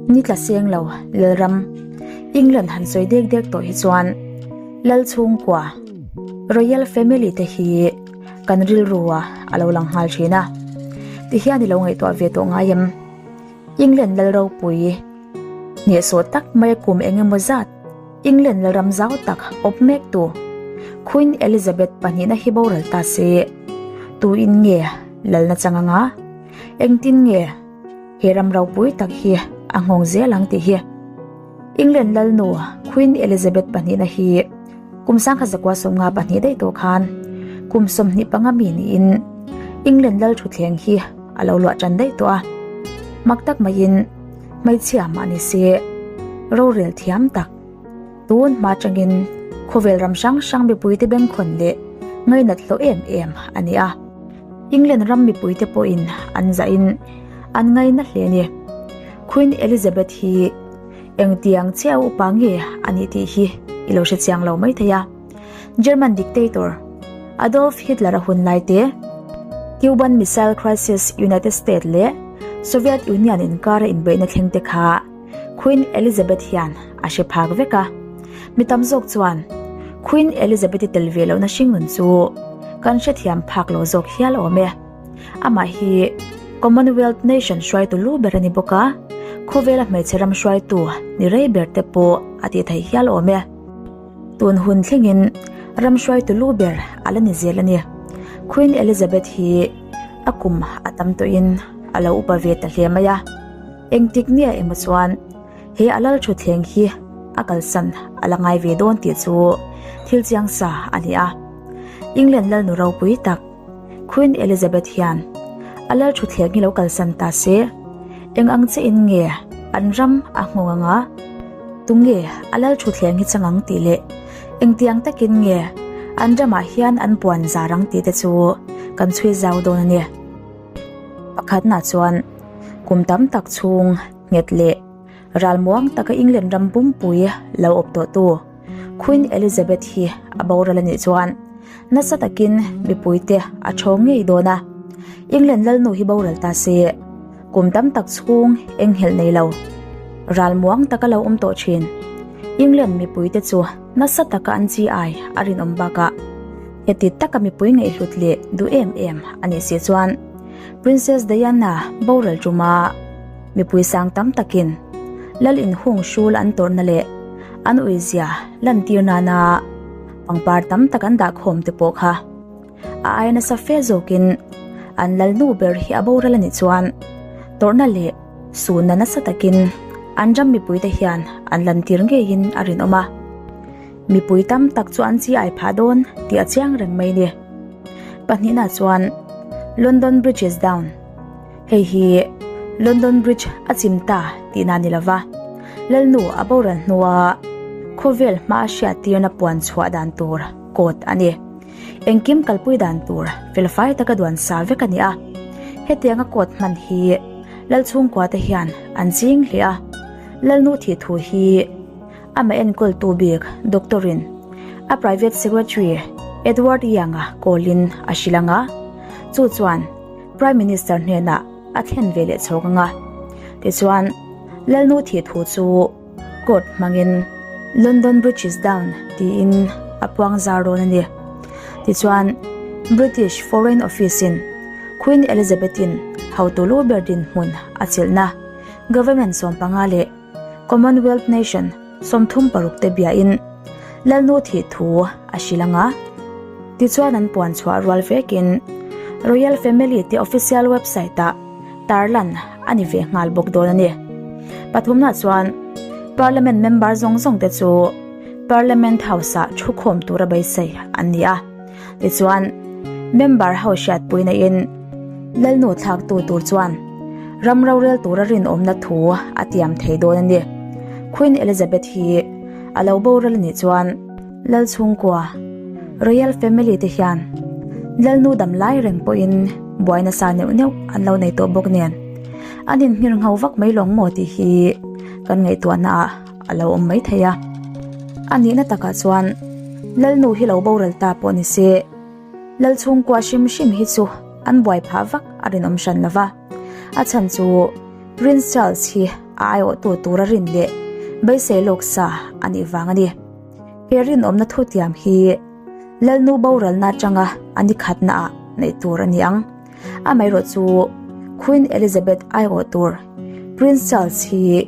Ni tla seng lo Lalram, England han sawi dek dek tawh hi chuan Lal chhungkua, Royal Family te hi kan rilru a a lo lang nghal thin a. Tihian i lo ngaihtuah ve tawh ngai em? England Lal ropui hnehsawh tak mai kum eng emaw zat England Lalram zau tak awp mek tu Queen Elizabeth pahnihna hi boral ta se, tuin nge lalna chang anga? Engtin nge he ram ropui tak hi a nghawng zel ang tih hi? England Lalnu Queen Elizabeth pahnihna hi kum 1952 daih tawh khan kum 25 mi niin England Lal thutthleng hi a lo luah tan daih tawh a. Mak tak maiin hmeichhia mah ni se rorel thiam tak tun hma atangin khawvel ram hrang hrang mipuite bengkhawn leh ngainat hlawh em em a ni a. England ram mipuite pawhin an zahin an ngaina hle a ni. Queen Elizabeth hi engtiang chiah upa nge a nih tih hi i lo hre chiang lo maithei a. German dictator Adolf Hitler a hun lai te, Cuban Missile Crisis United States leh Soviet Union inkara inbeihna thleng te kha Queen Elizabeth hian a hre phak vek a. Mi tam zawk chuan Queen Elizabeth-i tel ve lohna hringnun chu kan hrethiam phak lo zawk hial awm e. Amah hi Commonwealth Nation hruaitu lu ber a ni bawk a, khawvela hmeichhe ram hruaitu ni rei ber te pawh a tih theih hial awm e. Tun hun thlengin ram hruaitu lu ber a la ni zel a ni. Queen Elizabeth hi a kum a tam tawhin a lo upa ve ta hle mai a. Engtik nia emaw chuan he a lal thutthleng hi a kalsan a la ngai ve dawn tih chu thil chiang sa a ni a. England lalnu ropui tak Queen Elizabeth hian a lal thutthleng hi lo kalsan ta se, eng ang che in nge an ram a nghawng anga? Tunge a lal thutthleng hi chang ang tih leh engtiang takin nge an ramah hian an puan zar ang tih te chu kan chhui zau dawn a ni. Pakhatna chuan kum tam tak chhung nghet leh ralmuang taka England ram pumpui lo awp tawhtu Queen Elizabeth hi a boral a nih chuan nasa takin mipuite a thawng ngei dawn a. England lalnu hi boral ta se kum tam tak chhung enghelh nei lo ralmuang taka lo awm tawh thin England mipuite chu nasa taka an chi ai a rinawm bakah heti taka mipui ngaihhlut leh duh em em a nih si chuan Princess Diana boral tuma mipui sang tam takin lal inhung hrul an tawrhna leh an uizia lantir nana pangpar tam tak an dah khawm te pawh kha a aia nasa fe zawkin an lalnu ber hi a boral a nih chuan tawrhna leh sunna nasa takin an ram mipuite hian an lantir ngeiin a rinawm a. Mipui tam tak chu an chi ai phah dawn tih a chiang reng mai ni. Pahnihna chuan London Bridge is down. Hei hi London Bridge a chim ta tihna ni lova, Lalnu a boral hnua khawvel hma a hriattirna puan chhuah dan tur code a ni. Engkim kalpui dan tur felfai taka duan sa vek a ni a. Hetianga code hman hi Lal chhungkua te hian an ching hle a, Lalnu thih thu hi Amah enkawltu bik Doctor-in a private secretary Edward Young-a call-in a hrilh ang a, chu chuan Prime Minister hnenah a thlen ve leh chhawk ang a. Tichuan, Lalnu thih thu chu court hmangin London Bridge is down tiin a puang zar dawn a ni. Tichuan, British Foreign Office-in Queen Elizabeth-in hotu lu ber dinhmun a chilhna Government 15 leh Commonwealth Nation 36 te biain Lalnu thih thu a hrilh ang a, tichuan an puan chhuah rual vekin Royal Family te official website ah tarlan a ni ve nghal bawk dawn a ni. Pathumna chuan Parliament member zawng zawng te chu Parliament House ah thukhawm tura beisei an ni a, tichuan member ho hriatpuina in Lalnu thlaktu tur chuan ram rorel tura rinawmna thu a tiam thei dawn a ni. Queen Elizabeth hi a lo boral a nih chuan Lal chhungkua, Royal Family te hian Lalnu dam lai reng pawhin buai nasa neuh neuh an lo nei tawh bawk nen an inhmir ngho vak mai lawng maw tih hi kan ngaihtuahna ah a lo awm mai thei a. A nihna takah chuan Lalnu hi lo boral ta pawh ni se, Lal chhungkua hrim hrim hi chu an buai phah vak a rinawm hran lo va, a chhan chu Prince Charles hi. A aiawhtu tura rin leh beisei lawk sa a nih vang a ni. He rinawmna thutiam hi Lalnu boralna atanga a ni khatnaah neih tur a ni ang. Amaherawh chu Queen Elizabeth aiawh tur Prince Charles hi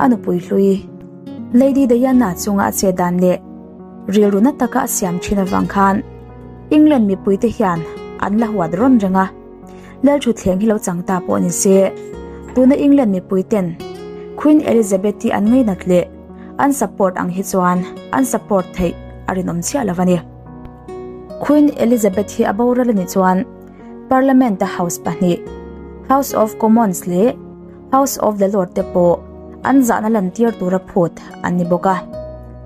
a nupui hlui Lady Diana chunga a chet dan leh rilru na taka a siam thin avang khan England mipuite hian an la huat rawn reng a. Lalthutthleng hi lo chang ta pawh ni se, tuna England mipui ten Queen Elizabeth-i an ngainat leh an support ang hi chuan an support theih a rinawm chiah lo a ni. Queen Elizabeth hi a boral a nih chuan Parliament-a House pahnih, House of Commons leh House of the Lord te pawh an zahna lantir tura phut an ni bawk a.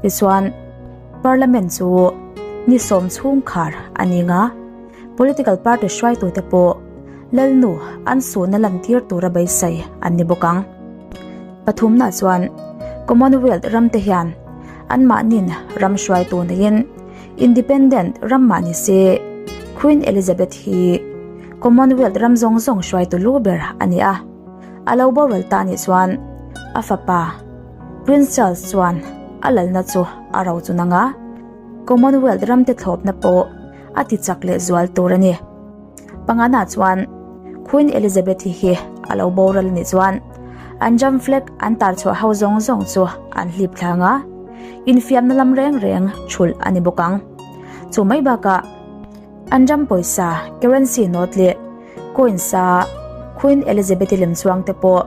Tichuan, Parliament chu ni sawm chhungkhar a ni nga. Political party hruaitute pawh Lalnu an suhna lantir tura beisei an ni bawk ang. Pathumna chuan Commonwealth ramte hian anmahnin ram hruaitu neiin Independent ram mah ni se Queen Elizabeth hi Commonwealth ram zawng zawng hruaitu lu ber a ni a, a lo boral ta nih chuan a fapa Prince Charles chuan a lalna chu a ro chun ang a, Commonwealth ramte thlawpna pawh a ti chak leh zual tur a ni. Pangana chuan Queen Elizabeth-i hi a lo boral nih chuan an jam flag an tar chhuah ho zawng zawng chu an hlip thlang a, infiamna lam reng reng thulh a ni bawk ang. Chu mai bakah an ram pawisa currency note leh coins a Queen Elizabeth-i lem chuang te pawh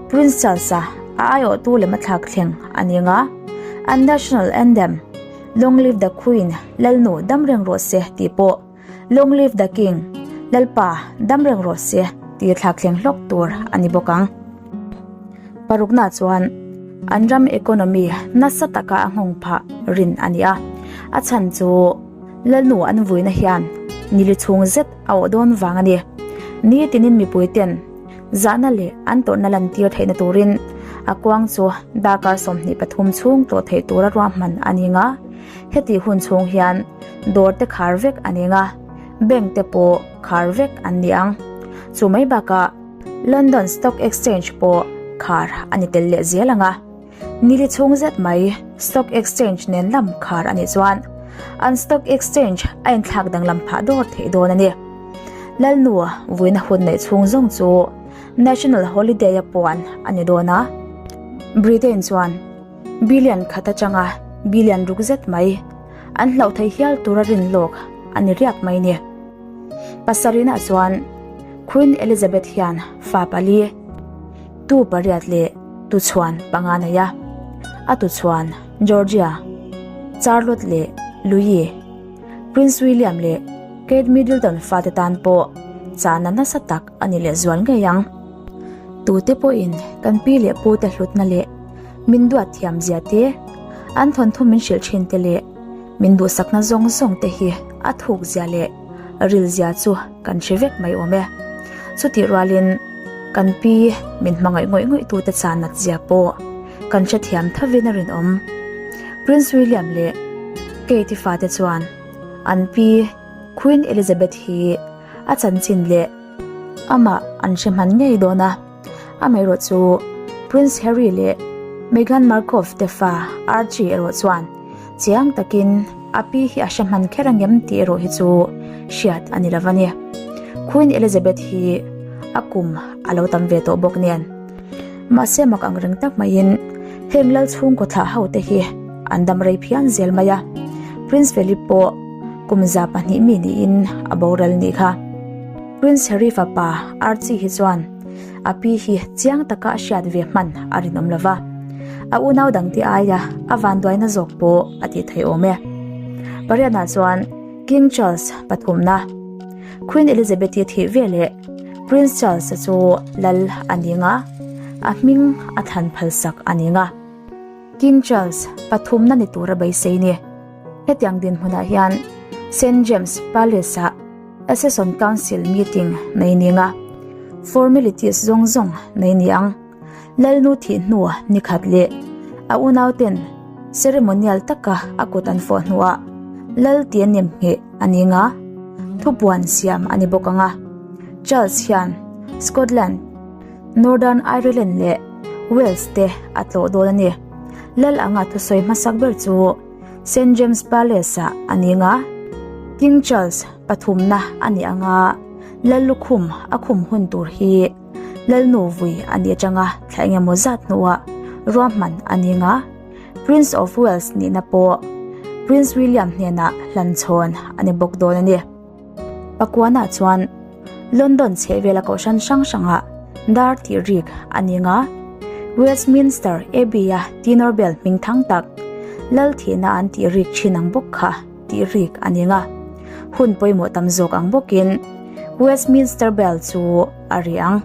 Prince Charles-a a aiawhtu lem a thlak thleng a ni ang a, an national anthem Long live the Queen, Lalnu dam reng rawh se tih pawh Long live the King, Lalpa dam reng rawh se tih thlak thleng hlawk tur a ni bawk ang. Parukna chuan an ram economy nasa taka a nghawng phah rin a ni a, a chhan chu Lalnu an vuina hian nili chhung zet a awh dawn vang a ni. Nitinin mipui ten Zahna leh an tawrhna lantir theihna turin a kuang chu darkar 23 chhung tlawh theih tura ruahman a ni nga. Hetih hun chhung hian dawr te khar vek a ni nga, bank te pawh khar vek an ni ang. Chu mai bakah London Stock Exchange pawh khar a ni tel leh zel ang a. Nili chhung zet mai Stock Exchange nen lam khar a nih chuan an Stock Exchange a inthlak danglam phah dawr theih dawn a ni. Lalnu vuina hun neih chhung zawng chu National Holiday a puan a ni dawn a. Britain chuan billion khat atanga billion ruk zet mai an hlauh theih hial tura rin lawk a ni riak mai ni. Pasarihna chuan Queen Elizabeth hian fa pali, Tu pariat leh tuchhuan panga nei a, a tuchhuan Georgia, Charlotte leh Louis, Prince William leh Kate Middleton fate tan pawh chahna nasa tak a ni lehzual ngei ang. Tute pawhin kan pi leh pute hlutna leh min duat thiam zia te, an thawnthu min hrilh thin te leh min duhsakna zawng zawng te hi a thuk zia leh ril zia chu kan hre vek mai awm e. Chutih rualin kan pi min hmangaih ngawih ngawih tute chan nat zia pawh kan hrethiam thovin a rinawm. Prince William leh Kate-i fate chuan an pi Queen Elizabeth hi a chanchin leh amah an hre hman ngei dawn a. Amaherawh chu Prince Harry leh Meghan Markle te fa Archie erawh chuan Chiang takin a pi hi a hre hman kher angem tih erawh hi chu hriat a ni lo a ni. Queen Elizabeth hi a kum a lo tam ve tawh bawk nen. Mahse mak ang reng tak maiin heng lal chhungkaw thlah ho te hi an dam rei phian zel mai a. Prince Philip pawh kum 200 mi niin a boral nih kha. Prince Harry fapa Archie hi chuan A pi hi chiang taka a hriat ve hman a rinawm lo va, a unau dangte aia a vanduaina zawk pawh a tih theih awm e. Pariatnah chuan King Charles pathumna, Queen Elizabeth-i thih veleh Prince Charles-a chu lal a ni nga, a hming a thlan phalsak a ni nga. King Charles pathumna ni tura beisei ni. Hetiang dinhmunah hian Saint James Palace-ah Assesson Council meeting nei ni nga, formalities zawng zawng nei ni ang. Lalnu thih hnu ni khat leh a unauten ceremonial taka a kut an fawh hnuah Lal tia nem ngheh a ni nga, thupuan siam a ni bawk ang a. Charles hian Scotland, Northern Ireland leh. Wales te a tlawh dawn a ni. Lal anga thusawi hmasak ber chu Saint James Palace-ah a ni ang a, King Charles pathumna a ni ang a, Lal lukhum a khum hun tur hi Lalnu vui a nih atanga thla engemaw zat hnuah ruahman a ni ang a, Prince of Wales nihna pawh Prince William hnenah hlanchhawn a ni bawk dawn a ni. Pakuana chuan London chhehvela kohhran hrang hrangah dar tih rik a ni nga. Westminster Abbey-a Tenor Bell hming thang tak lal thihna an tih rik thin ang bawk kha tih rik a ni nga. Hun pawimawh tam zawk ang bawkin Westminster Bell chu a ri ang.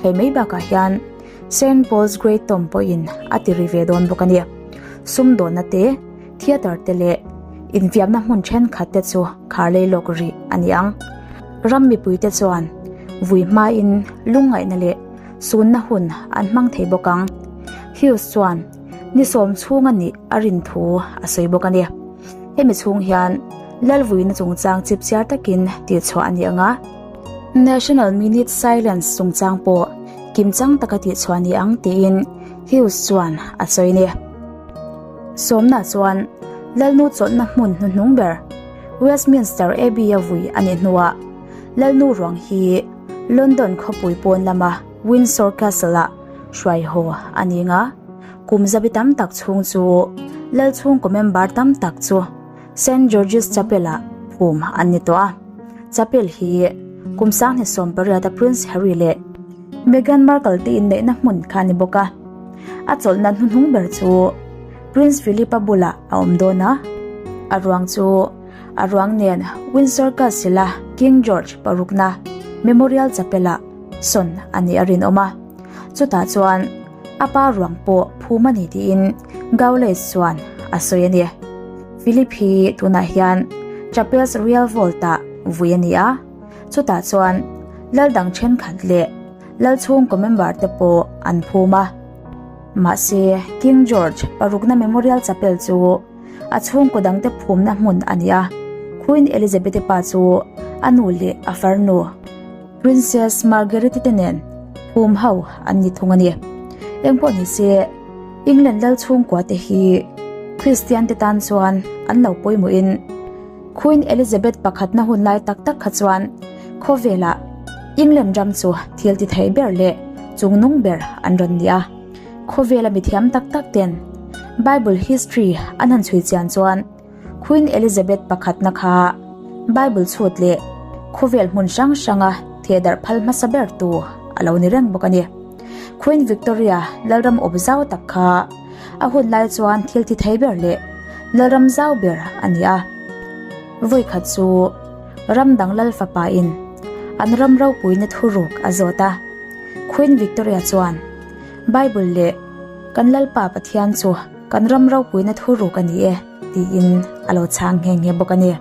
Hei mai bakah hian Saint Paul's Great Tomb pawhin a ti ri ve dawn bawk a ni. Sumdawnna te, Theatre te leh infiamna hmun thenkhat te chu khar lei lawk rih a ni ang. Ram mipui te chuan vui hmain lungngaihna leh sunna hun an hmang thei bawk ang. Hughes chuan ni sawm chhung a nih a rin thu a sawi bawk a ni. Hemi chhung hian Lalvuina chungchang chipchiar takin tihchhuah a ni ang a, National Minute Silence chungchang pawh kimchang taka tihchhuah a ni ang tiin Hughes chuan a sawi a ni. Sawmna chuan Lalnu chawlhna hmun hnuhnung ber Westminster Abbey-a vui a nih hnuah Lalnu ruang hi London khawpui pawn lama Windsor Castle-ah hruai haw a ni nga. Kum zabi tam tak chhung chu Lal chhungkaw member tam tak chu Saint George's Chapel-ah phum an ni tawh a. Chapel hi kum 18 a Prince Harry leh Meghan Markle te inneihna hmun kha a ni bawk a. A chawlhna hnuhnung ber chu Prince Philip-a bulah a awm dawn a, a ruang chu a ruang nen Windsor Castle-a King George parukna Memorial Chapel-ah sawn a nih a rinawm a. Chutah chuan a pa ruang pawh phum a ni tiin Gaules chuan a sawi a ni. Philip hi tunah hian Chapel's Royal Vault-ah vui a ni a, chutah chuan lal dang thenkhat leh Lal chhungkaw member te pawh an phum a. Mahse, King George parukna Memorial Chapel chu a chhungkaw dangte phumna hmun a ni a. Queen Elizabeth-i pa chu a nu leh a farnu Princess Margaret-i te nen phum ho an ni thung a ni. Engpawh ni se, England lal chhungkua te hi Kristian te tan chuan an lo pawimawhin, Queen Elizabeth pakhatna hun lai tak tak kha chuan khawvelah England ram chu thil ti thei ber leh chungnung ber an rawn ni a. Khawvela mithiam tak tak ten Bible history an han chhui chian chuan Queen Elizabeth pakhatna kha Bible chhut leh khawvel hmun hrang hranga thehdarh phal hmasa ber tu a lo ni reng bawk a ni. Queen Victoria lalram awp zau tak kha A hun lai chuan thil ti thei ber leh Lalram zau ber a ni a. Vawikhat chu ram dang lal fapa in an ram ropuina thuruk a zawt a. Queen Victoria chuan Bible leh kan Lalpa Pathian chu kan ram ropuina thuruk a ni e tiin a lo chhang nghe nghe bawk a ni.